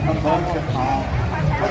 လၢအီၣ်ဝဲဒၣ်လၢပူၤသၣ်ပူၤရ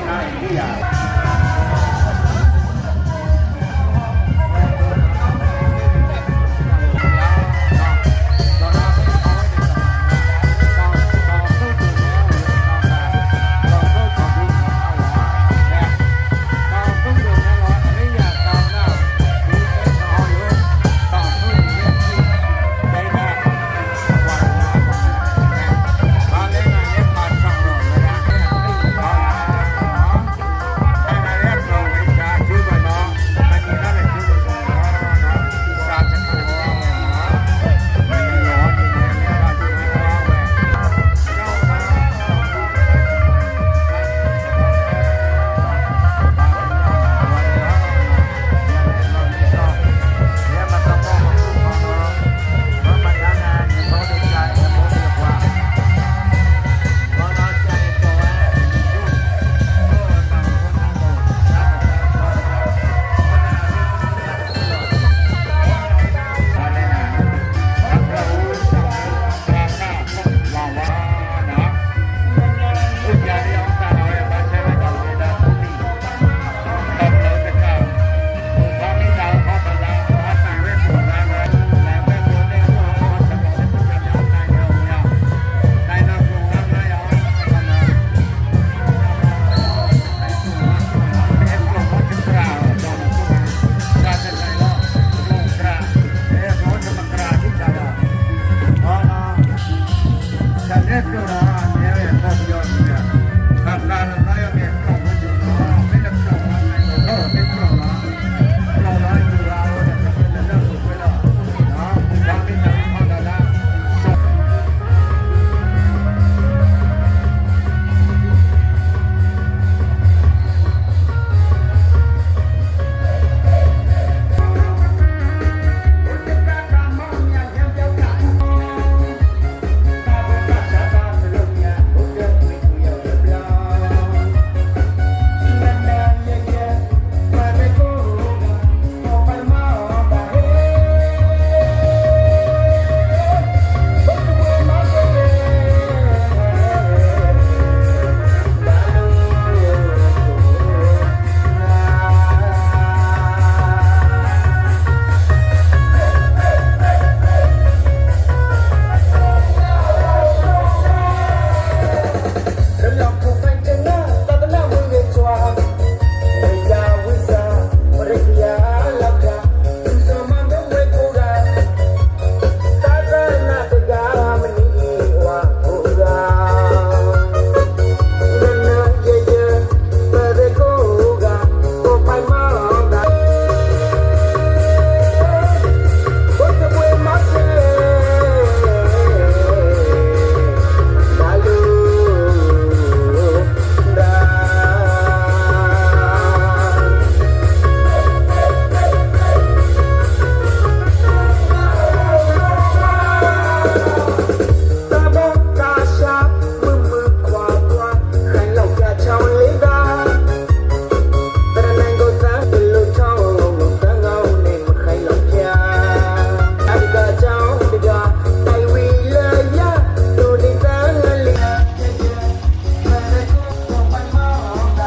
ံန့ၣ်လီၤ. အဃိသတးဒီး ဘၣ်ဒၣ်ဝဲဒၣ် ယ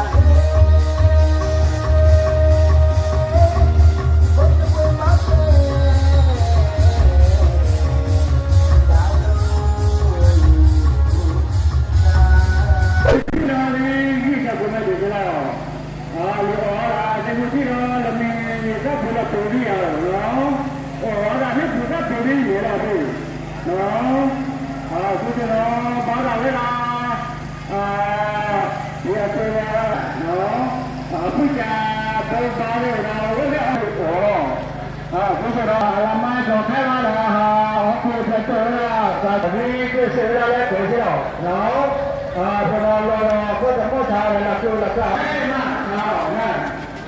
တဲဝဲ ဖုၣ်ကၢ် ဘိးဘၣ်ဝဲဒၣ် အဝဲသ့ၣ်အီၣ် အဃိသတးဒီး အလၤမါကီၢ်ခဲလၢာ်လၢ ဟီၣ်ခိၣ်ဖျၢၣ်တၢၢ်ဝဲဒၣ် သးသဘျ့ကစၢၢ်ဝဲဒၣ်လၢပှဲၤစ့ၢ်ကီး ပှၤလီၤလီၤဒီး ကီၢ်တကီၢ်ဆါဝဲဒၣ်လၢကျိလၢကျါ မ့ၢ်မၤဆါအီၤ မ့ၢ်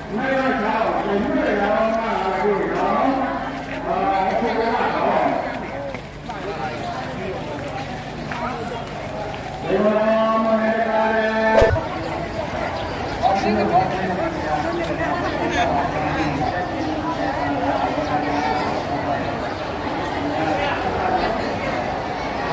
မၤဆါအီၤ တမုၢ်လၢ်လီၤမၤလီၤဒ်န့ၣ်လီၤ အဃိသတးဒီး မ့ၢ်မၤဆါအီၤ တမုၢ်လၢ်လီၤ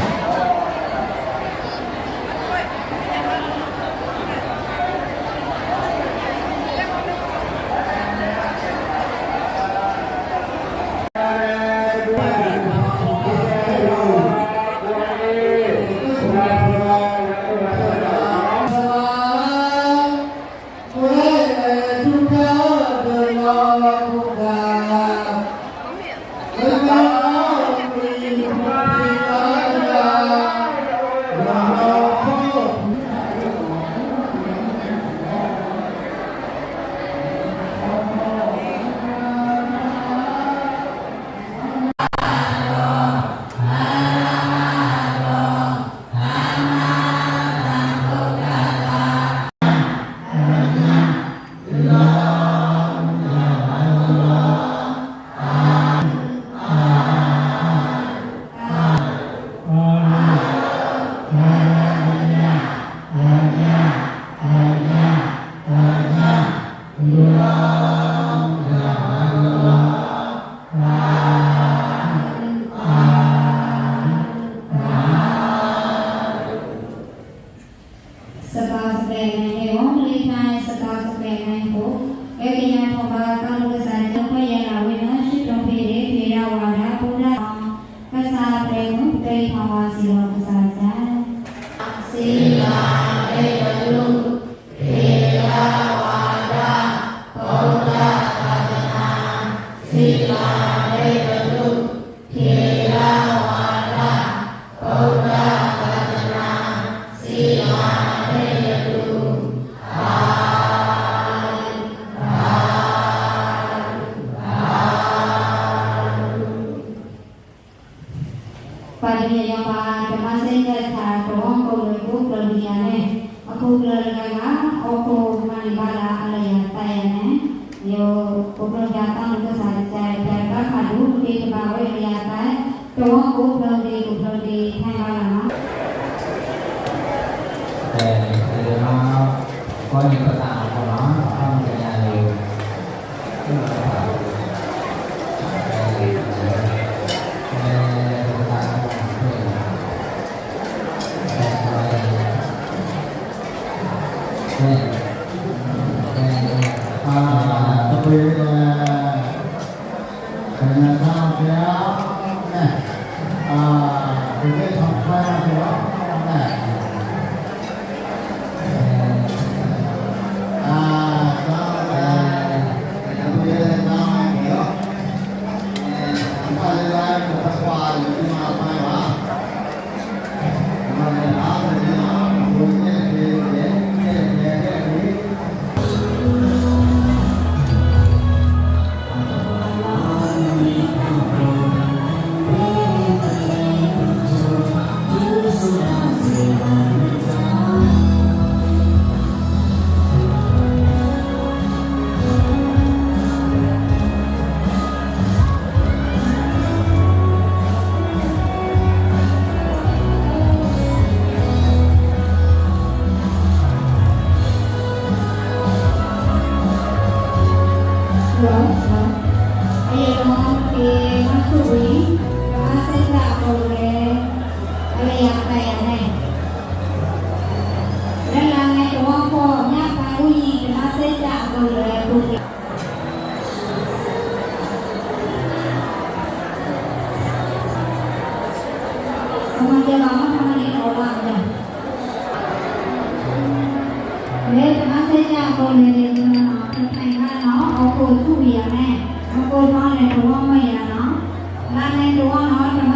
စကၤစကျဲးန့ၣ် ဟ့ၣ်အိၣ်လံဖဲစကၤစကျဲးန့ၣ်အဃိ, ကဲက့ၤညါထီၣ်ဘၣ်တၢ်လူၢ်ကစၢ်ယွၤ ခွဲးယာ်လၢဝ့ၢ်လၢ ဟံၣ်ပျိၢ်ဖံးဒ့ ဖံးဒၣ်ဝၤဒၣ် ဖိဒၣ် ကစၢ်အပျဲၢ်မုၣ် ပတၢ်အံၤထီၣ်ဝါစံးလီၤကစၢ်ယွၤ, စံးလီၤလၢတလူၢ်, ဖံးဒၣ်ဝၤဒၣ် ဖိဒၣ်သးတနၤ, စံးလီၤလၢတလူၢ်, ဖံးဒၣ်ဝၤဒၣ် ဖိဒၣ်သးတနၤ, စံးလီၤလၢတလူၢ်, အၤ အၤ အၤ ပှၤဒုးယၤယီၤပှၤ တမၤစဲကၢ်ထး တဝီကိးလၢ ကိးကျၢၢ်ဒုးယၤန့ၣ် အခိၣ်ကျၢၢ်တဂၤဂၤ အိၣ်ခိးမၤန့ၢ်ဘၣ်လၢအလၢယၤတၢ်ယၤန့ၣ် ယိၤ ပကျၢၢ်ဒၣ်တၢ်မုၢ်ကစၢ်တကဲ ပျၢ်တၢ်ဖးဒိၣ် က့ၤကဘၣ်ဝဲလၢယၤတၢ် တဝီကိးကျၢၢ်ဒုး ကိးကျၢၢ်ဒုး ဖဲဘၣ်လၢနီၤ ကဲ ကဲ ကဲ ကဲ လီၤ လီၤ အယဲၢ်လီၤ က့ၤမၤဆူၣ်ဝံၤ ကမၤစဲကၢ်အကိာ်လၢ အလၢယၤတၢ်ယၤန့ၣ် လၢလၢန့ၣ် တဝီဖိ ညၣ်ဖးအူယံၤ ကမၤစဲကၢ်အကိာ်လၢပူၤက့ၤ ကမၤစဲကၢ်မၤထီၣ်န့ၣ် အိၣ်လီၤ လၢတမၤစဲကၢ်အကိာ်လၢန့ၣ် တဖၣ်အံၤဘၣ်နီၤ အိၣ်ခိးဆူၣ်ဝံၤယၤန့ၣ် မကိးထီၣ်န့ၣ် တဝီမ့ၢ်ယၤနီၤ လၢန့ၣ်တဝီနီၤ